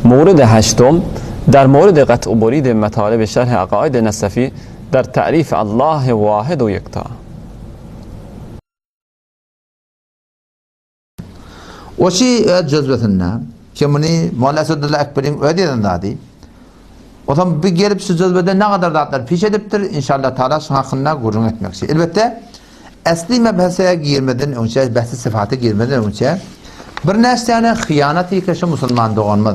مورد هشتم در مورد قطع و برید مطالب شرح عقاید نصفی در تعریف الله واحد و یکتا. Oşi öz jözbesinde, ki muny Molla Esedulla Ekberiň özi ýazan zady. Otam bir gelip şu jözbede ne kadar zatlar piş edipdir, inşallah Taala şuň hakynda gürrüň etmekçi. Elbetde, esli mebhese girmeden öňçe, behsi syfata girmeden öňçe, bir näçe hyýanat ýeke şu musulman doganymyz,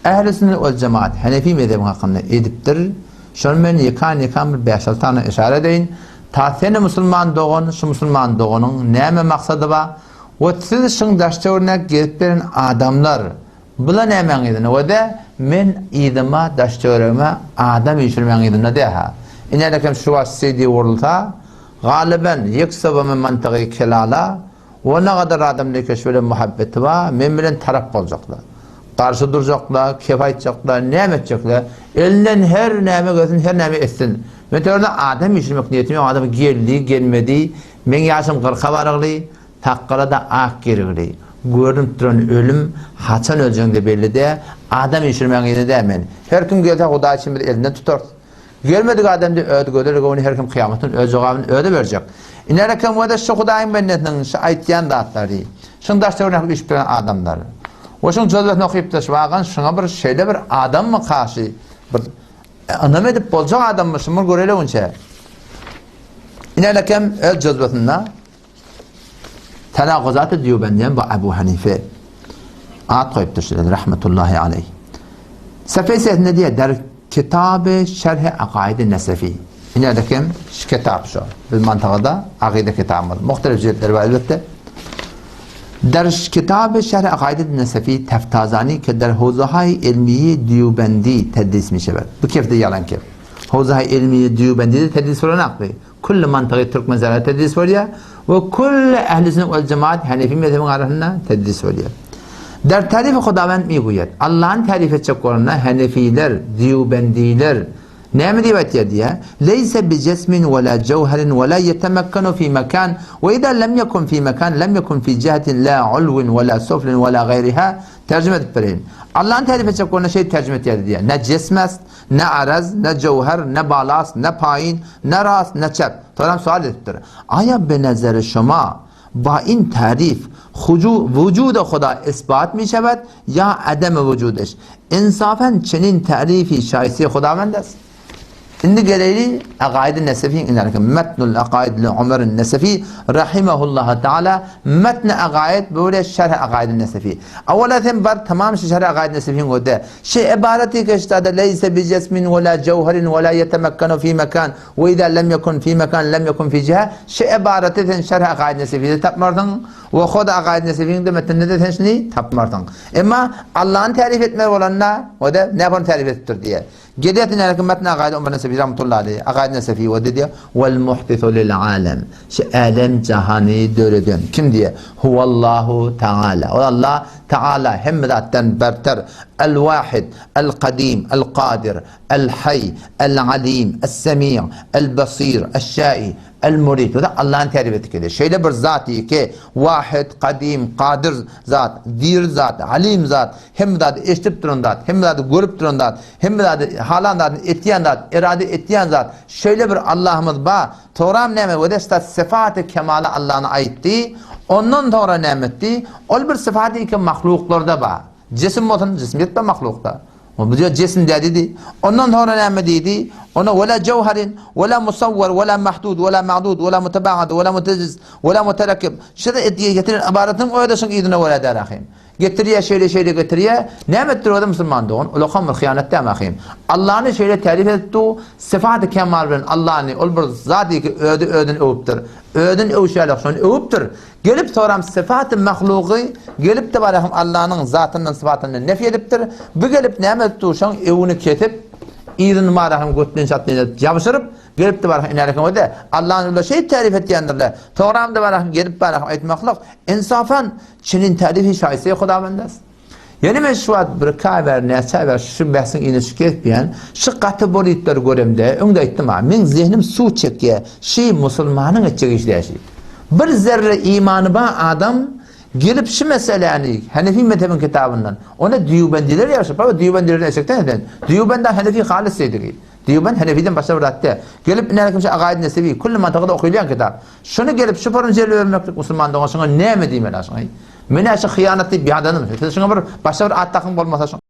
Ähli sünnet wal jemaat, Hanefi mezhebiň hakynda edipdir. Şony men ýekan-ýekan bir bäş-alty sany yşara edeýin. Ta seni musulman dogan, şu musulman doganyň näme maksady bar? We siz şuň daş-töwerine gezip beren adamlar, bula nämäň yzynda? We-de men yzyma, daş-töweregime adam üýşürmäň yzynda dä-hä. Inälekem şu wagt CD gurulsa, galyban, ýek sobamy mantygy kelala, O nagadar adam Lekeş bilen muhabbeti bar, men bilen tarap boljaklar. Garşy durjaklar, kep aýtjaklar, näme etjekler. Elinden her näme gelsin, her näme etsin. Men törde adam üýşürmek niýetim ýok, adam geldi, gelmedi. Meň ýaşym kyrka barygly, sakgala-da ak girigli. Görünip duran ölüm, haçan öljegiň-de belli däl, adam üýşürmäň ýeri däl men. Her kim gelse Hudaý üçin biz elinden tutarys. Gelmedik adam diýip özi gözel göwni her kim kyýamatyn öz jogabyny özi berjek. Iner eken wada şu Hudaýyň bendesiniň şu aýtýan zatlary, şuň daş töweregine üýşüp duran adamlar. We şuň jözbesini okypdyr şu wagan şuňa bir şeýle bir adammy kaşy bir ynam edip boljak adammy şuny bir göreli öňçe. Iner eken öz jözbesinde Tenaguzat-y Diyuben diýen bu Ebu Hanife at goýupdyr şeýle rahmetullahi aleýh. Sefe sesinde diýýär der kitaby şerhi akaidi nesefi. Ine kim şu kitap şu. Biz mantagada akide kitabymyz. Muhtelif jiltleri bar elbetde. Der kitaby şerhi akaidi nesefi Teftazani ke der howzahay ilmiyi Diyubendi tedris mişebet. Bu kefde ýalan kef. Howzahay ilmiyi Diyubendide tedris bolan akly. Külli mantygy türkmen zerre tedris bolýar we külli ähli sünnet wal jemaat hanefi mezhebiň arasynda tedris bolýar. Der tarifi Hudawend mi guýat. Allahny tarif etjek bolanda hanefiler, dýubendiler näme diýip aýtýar diýýär? Leýse bi jesmin we la jewherin we la ýetemekkenu fi mekan we iza lem ýekun fi mekan lem ýekun fi jihetin la ulwin we la suflin we la gaýriha Terjime edip bereýin. Allahny tarif etjek bolanda şeýdip terjime etýär diýýär. Ne jesm est, Ne araz, ne jewher, ne balas, ne paýyn, ne rast, ne çep. Soram sual edipdir. Aýa be nezeri şoma ba in tarif huju wujude Huda isbat mi şewed ya adem wujudeş? Insafen çenin tarifi şaýsi Hudawend est? Indi geleýli Akaid-i Nesefiň inerki Metnul Akaid li Ömer Nesefi rahimehullahu taala Metn-i Akaid böyle Şerh-i Akaid-i Nesefi. Awala sen bar tamam şu Şerh-i Akaid Nesefiň öde. Şu ibareti keştada leyse bi jesmin we la jewherin we la yetemekkenu fi mekan we iza lem yekun fi mekan lem yekun fi jihe şu ibareti sen Şerh-i Akaid Nesefide tapmarsyň we hod Akaid Nesefiň de metninde de sen şuny tapmarsyň. Emma Allahny tarif etmeli bolanda o da näme tarif edipdir diýe. Gelýär näki metn Akaid Ömer Nesefi rahmetullahi aleyh Akaid Nesefi we diýe wal muhdisu lil alem şu älem jahany döreden kim diýe huwallahu taala ol Allah Taala hemme zatdan berter El Wahid El Kadim El Kadir El Haý El Alim Es Semi El Basir Es Şai El Murid bu da Allah'ın terif ettikleri. Şeýle bir zat ki Wahid, Kadim, Kadir zat, diri zat, Alim zat, hemme zady eşidip duran zat, hemme zady görüp duran zat, hemme zady halan zadyny etýän zat, erade etýän zat. Şeýle bir Allahymyz bar. Soňram näme we de syfaty kemala Allahny aýtdy. Ondan soňra näme etdi? Ol bir syfaty ki mahluklarda bar. Jisim bolsun, jismiýet bar mahlukda. O bu diýýär jisim däl diýdi. Ondan soňra näme diýdi? Ona wala jawharin, wala musawwar, wala mahdud, wala ma'dud, wala mutaba'ad, wala mutajjiz, wala mutarakkib. Şuda etdiği getiren ybaratyň özi şuň yzyna görä däl ahym. Getirýär, şeýle şeýle getirýär. Näme etdir o musulman dogan? Ulakam bir hyýanat dämi ahym? Allany şeýle tärif edip dur, syfaty kemal bilen Allany ol bir zat ki özi özüni öwüpdir. Özüni öwşälik şony öwüpdir. Gelip soram syfaty mahlugy gelip-de bar ahym Allanyň zatyndan syfatyndan nefy edipdir. Bu gelip näme edip dur şoň öwüni kesip yzyny bar ahym götden çatdan edip ýabşyryp gelip-de bar ahym inärekin öde Allany bular şeýdip tärif etýändirler. Soram-da bar ahym gelip bar ahym aýtmaklyk ynsafan Çinin tälifi şaýsy Hudawendas. Ýöne men şu wagt bir iki aý bäri, näçe aý bäri şu bähsiň yzyna çykyp gezipýän, şu gaty bolidleri göremde, öňde aýtdym-a, meň zehnim suw çekýär, şi musulmanyň etjek işi däl şi. Bir zerre imany bar adam. Gelip şu meseläni Hanefi mezhebiň kitabyndan, ony Dýubendiler ýazyp, baba Dýubendilerden eşekden eden. Dýubend Hanefi halys diýdigi. Dýubend Hanefiden başga bir zat däl. Gelip ine kim şu Agaid Nesewi, külli mantykada okylýan kitap. Şuny gelip şu forma jel bermeklik musulman dogan şuňa näme diýmeli şuňa? Menä şu hyýanat diýip ýadanym. Siz şuňa bir başga bir at dakyň bolmasa şuňa.